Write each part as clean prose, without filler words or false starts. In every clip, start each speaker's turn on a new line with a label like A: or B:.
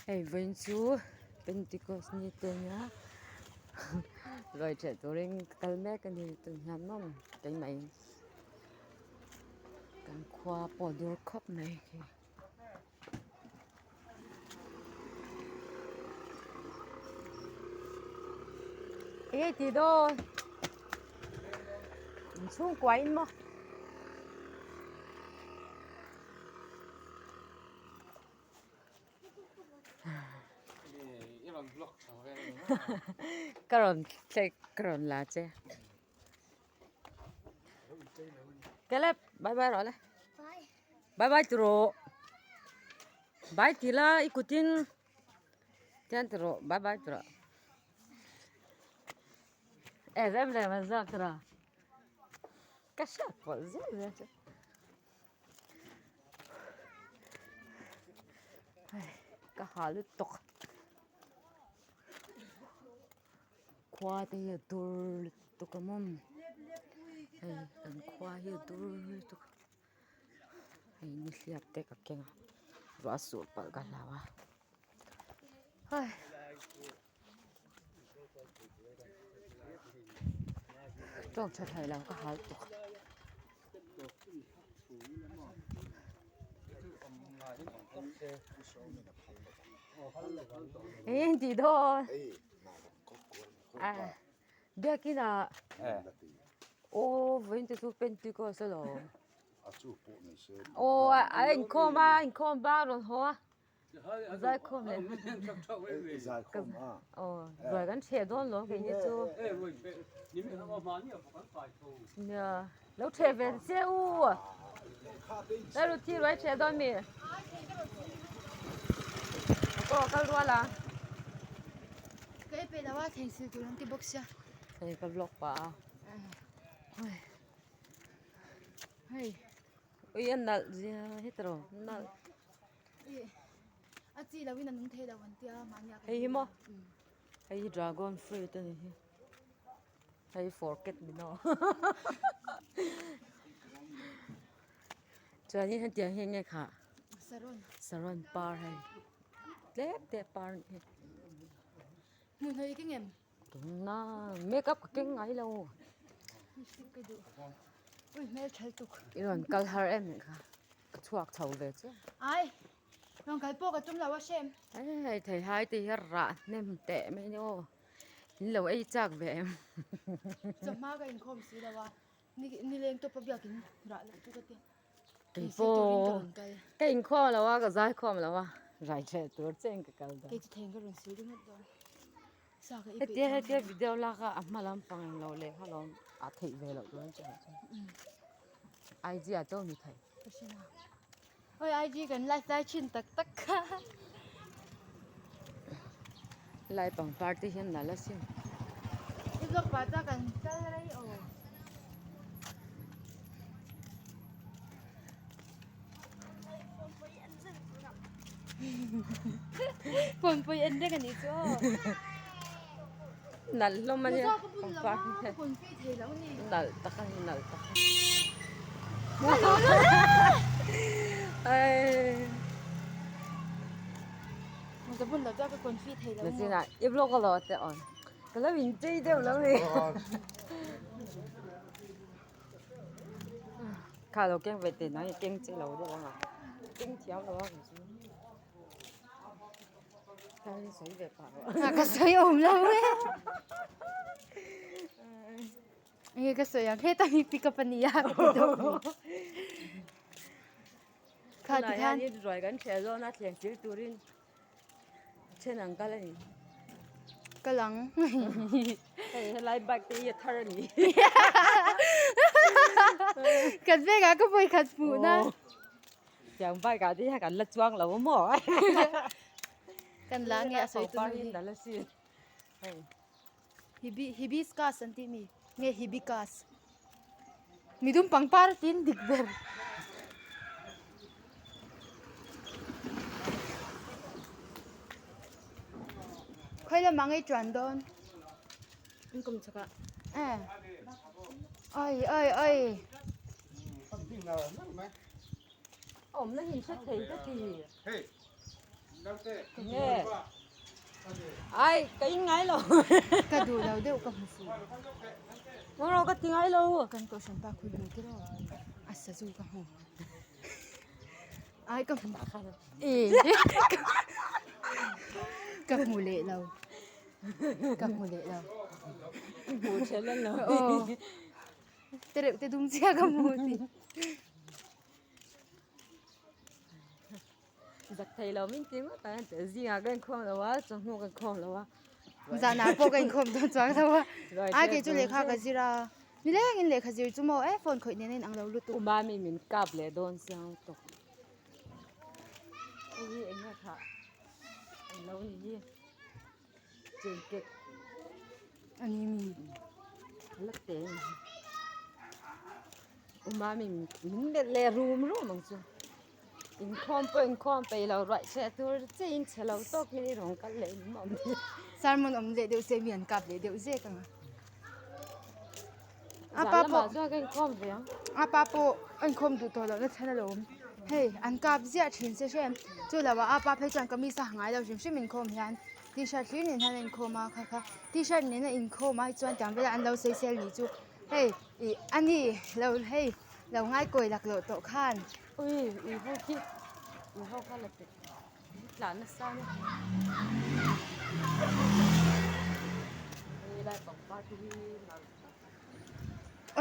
A: Hei vawiin chu Pentecost ni te nia ruai ṭheh turin ka kal mek a ni tun hian maw keimahin kan khua pawh a dur khawp mai khi. Eng nge tih dawn inchhungkua in maw. Ka rawn thlek ka rawn la che Caleb bye bye rawh le bye bye ti rawh bye ti la i kutin tian ti rawh bye bye ti rawh e rem rem a zawk rawh ka hriat pawlh zel zel che. Ka ha lutuk khua te hi a dur lutuk a mawm hei kan khua hi a dur lutuk hei nihliap te ka keng a ruah a sur palh ka hlau a hai. Tawng tha thei lo ka ha lutuk. Eng tih dawn a biakin ah aw vawiin te chu pentecost alawm aw a inkhawm a inkhawm bang a rawn haw a zaikhawm leh aw ruai kan ṭheh dawn lawm kei ni chu nia lo ṭheh ve che u Ruthi ruai ṭheh dawn mi aw kal rual a hei ka vlog pah a hei ui a nalh zia heti rawh nalh. Hei hi maw hei hi dragon fruit a ni hi hei forket ni maw chuanin hetiang hi enge khah saron par hei tlem te par a ni hi na makeup ka keng ngai lo i rawn kal har em nih kha. Ka chhuak chho ve chiah.
B: Ai, rawn kal pawh ka tum lo a hrem.
A: Hei thei hai te hi a rah hnem teh mai ni aw. In lo ei chak ve em.
B: Chawhma ka inkhawm si lo a, nileng tawpa biakin rah loh chu ka ti.
A: Kei pawh ka inkhawm lo a, ka zai khawm lo a, rai ṭheh tur chiahin ka kal dawn.
B: Kei chu theng ka rawn sil ringawt dawn. Sa ka i peih
A: Hetia hetia video lak a, a hma lampang englo leh kha lawm a theih ve loh tur an ti ang chu. IG ah chauh ni thei.
B: Oi IG kan live lai thin tak tak kha.
A: Lai pangpar te hian nalh asin.
B: I vlog pah chuan kan kal rei aw. Phone pawh i en reng anih chu aw.
A: Nalh hlawm a nia pangpar hi nalh tak a ni nalh tak a ni. Nachinah i vlog a lo te awn ka lo inchei deuh lo ni. Kha lo keng ve teh nang i keng che lo deuh ang a keng thiam lo ang chu kha sawi ve pah rawh
B: ka sawi awm lo e nge ka sawi ang heta hi pick up ania ka ti deuh
A: kha ti khan ruai kan ṭheh zawn a thleng sil turin Then ang kal a ni.
B: Kal ang.
A: Hei helai bike te hi a thar a ni.
B: Kan vengah ka vawi khat hmuh na.
A: Tiang bike ah te hian kan la chuang lo a maw.
B: Kan la nge a sawi
A: tu hi. Nalh asin. Hei.
B: Hibiscus an tih mi? Nge hibicus? Midum pangpar tin dik ber. Khawi lamah ngei chuan dawn.
A: In kum chhak ah.
B: Eh. Oi oi oi.
A: Awm na hin hre thei ka ti.
C: Hey.
A: Nge ai ka in ngai lo.
B: Ka duh lo deuh ka hmu fuh.
A: Ngawrh ka ti ngai lo.
B: Kan kohhran pa khui hmu tiraw a sazu ka hmu. Ai ka hmu e ka hmu leh lo ka hmu leh lo.
A: I hmu then a lo.
B: Aw tereuh te dum chiah ka hmu tih.
A: Zak thei lo min ti ngawt ang a zingah ka inkhawm lo a chawhnu ka inkhawm lo a.
B: Zanah pawh ka inkhawm dawn chuang lo a. Ai kei chu lehkha ka zir a nilengin lehkha zir chu maw e phone khawih nen a inang lo lutuk.
A: U Mami min kap leh dawn chiang tawk. Hei hi eng nge thah an lo ni hi chengkek
B: a ni mi.
A: La te a ni hi. U Mami min melh leh rum rum ang chu. Inkhawm pawh inkhawm peih lo ruaih chhe tur che in chhe lo tawk in i rawn kal leh in awm hi.
B: Sermon awm leh deuh se mi an kap leh deuh zek ang a. A
A: Zan
B: pa
A: lamah
B: pawh
A: chuan ka inkhawm ve ang.
B: A pa pawh a inkhawm duh tawh loh na chhan alawm. Hei an kap ziah thin se hrem. Chu lo ah a pa phei chuan kamis a ha ngai lo hrim hrim inkhawm hian t-shirt hlir nen hian a inkhawm a kha kha t-shirt nen a inkhawm ai chuan tiang velah an lo sawisel ni chu hei ih a ni lo hei lo ngaikawi laklawh tawh khan.
A: Ui ui ho khi ui ho kha la pe tlan nasa nia hei lai pangpar te hi nalh tak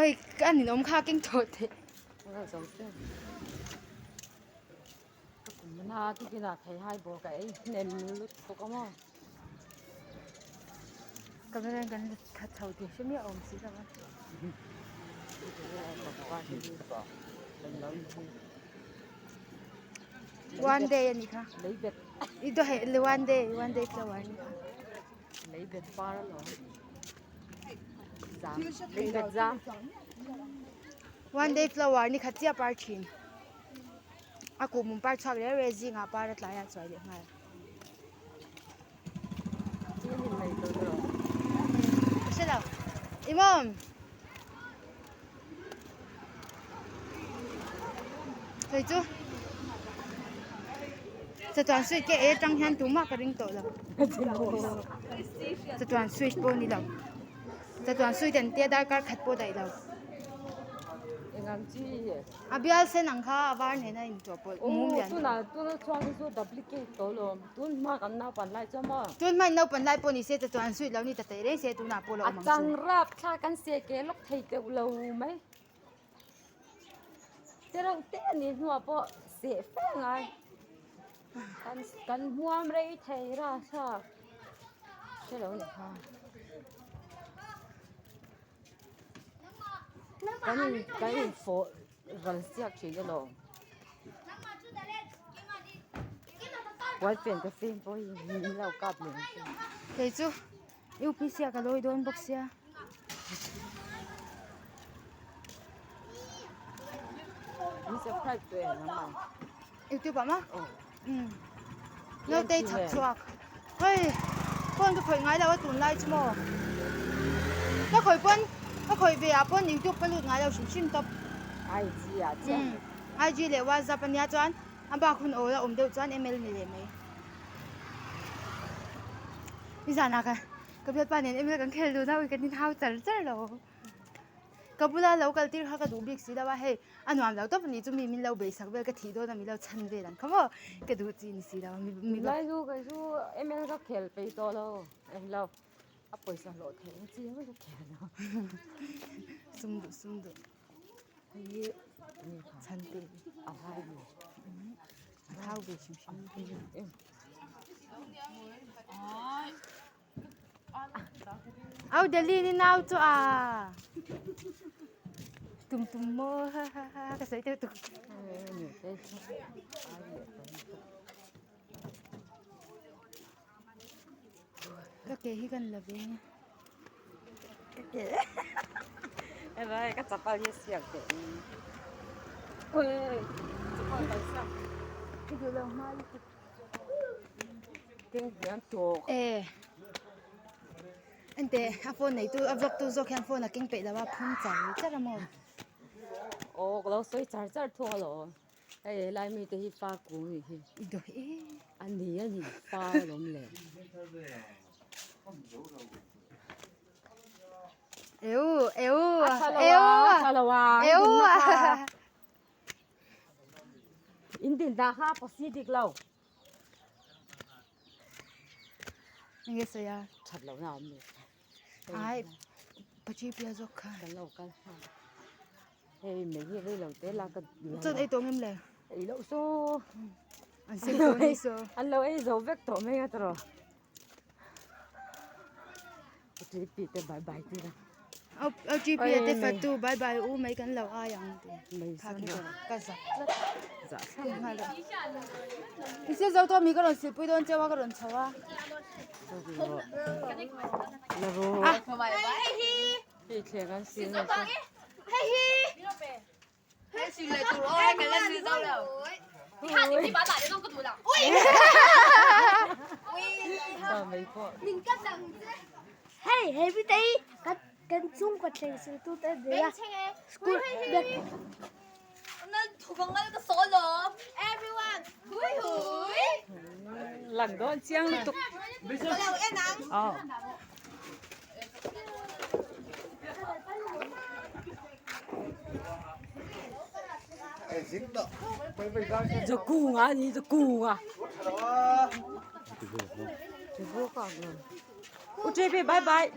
B: Oi ka ninawm kha keng tawh teh.
A: Ka zo chiah ka kum na tukin ah thei hai bawr ka ei hnem lutuk a maw.
B: Camera in kan la khat chho tih hre miah awm si lo a. One day a nih kha. I dawh heh one day one day flower a nih kha. One day flower ni khat chiah par thin. A kuhmum par chhuak reu reu zingah par a tlai ah chuai leh nghal. Imam Hei chu chatuan sweet ke e atang hian tumah ka ring tawh lo chatuan sweet pawh ni lo chatuan sweet an tia darkar khat pawh daih lo A bial sen ang kha a var nena inchawhpawlh mum lian deuh. Tun hma in naupan lai pawh ni se te chuan an suit lo ni ta teh reng se tunah pawh la awm ang chu.
A: Kan in kan in fawh ral siak thin alawm puan fen ka feng pawh hi min lo kap leh ang chu.
B: Kei chu UPC ah ka lawi dawn bawk sia.
A: Min subscribe tawh em nangmah?
B: YouTube ah maw? Umm Nautei chhak chhuak hei phone ka khawih ngai lo a tunlai chu maw ka khawih pawn ka khawih ve ah pawn youtube ka lut ngai lo hrim hrim tawp
A: IG ah chiah
B: umm IG leh whatsapp ania chuan a bak hun awl a awm deuh chuan ml ni leh mai nizanah ka ka bialpa nen ml kan khel dun a ui kan inhau char char lo. Ka bula lo kal tir kha ka duh bik si lo a, hei a nuam lo tawp a nih chu mi min lo beisak vel ka thih dawn a min lo chhan vel ang kha maw ka duh chi ni si lo a mi mi
A: Lai chu kei chu ML ka khel peih tawh lo eng lo a pawisa hlawh theih na chi ka khel lo
B: sum duh sum duh
A: hei hi
B: chhan te
A: a vai ni
B: a thau ve hrim hrim. Au Delhi ni nau chu a tum tum maw ha ha ha ka sawi deuh tuk. Ka ke hi kan la ve nge.
A: Ka ke Erai ka chapal hi siak teh. Ui chapal kan siak.
B: Ka duh lo hma lutuk. E enteh a phone neitu a vlog tu zawk hian phone a keng peih lo a phun char char a maw.
A: Aw ka lo sawi char char thung alawm. Hei helai mite hi far kung anih hi.
B: I dawh e.
A: A ni a ni far alawm le.
B: Eu eu
A: A tha lo
B: eu
A: a, a tha lo a.
B: Eu
A: In din dah kha pasi dik lo.
B: Enge sawi a?
A: That lo na awm ni.
B: Ai pachi pia zawk kha.
A: Kan lo kal nghal. Hei mei hi rei lo te la ka
B: Chuan ei tawh ngem le?
A: Ei loh so.
B: An sem tawh ni so.
A: An lo ei zo vek tawh mai a tawh. Pi te bye bye tir a.
B: Au au GP te fatu bye bye u mai kan lo ai ang ti.
A: Mei
B: Kha
A: sawn
B: khi
A: rawh.
B: ka zak tlat.
A: Zah thlak.
B: Nghal a. I sil zo tawh mi ka rawn silpui dawn cheu a ka rawn chho a.
A: La rawh. Hei thleng an sil nasa. Ba mai pawh.
C: Hei, hei bi te hi kan kan chhungkaw thleng sil tu te an ni a school biak
A: Lang dawn chiang lutuk. Aw. Zakunga a ni zakunga. U JP bye bye.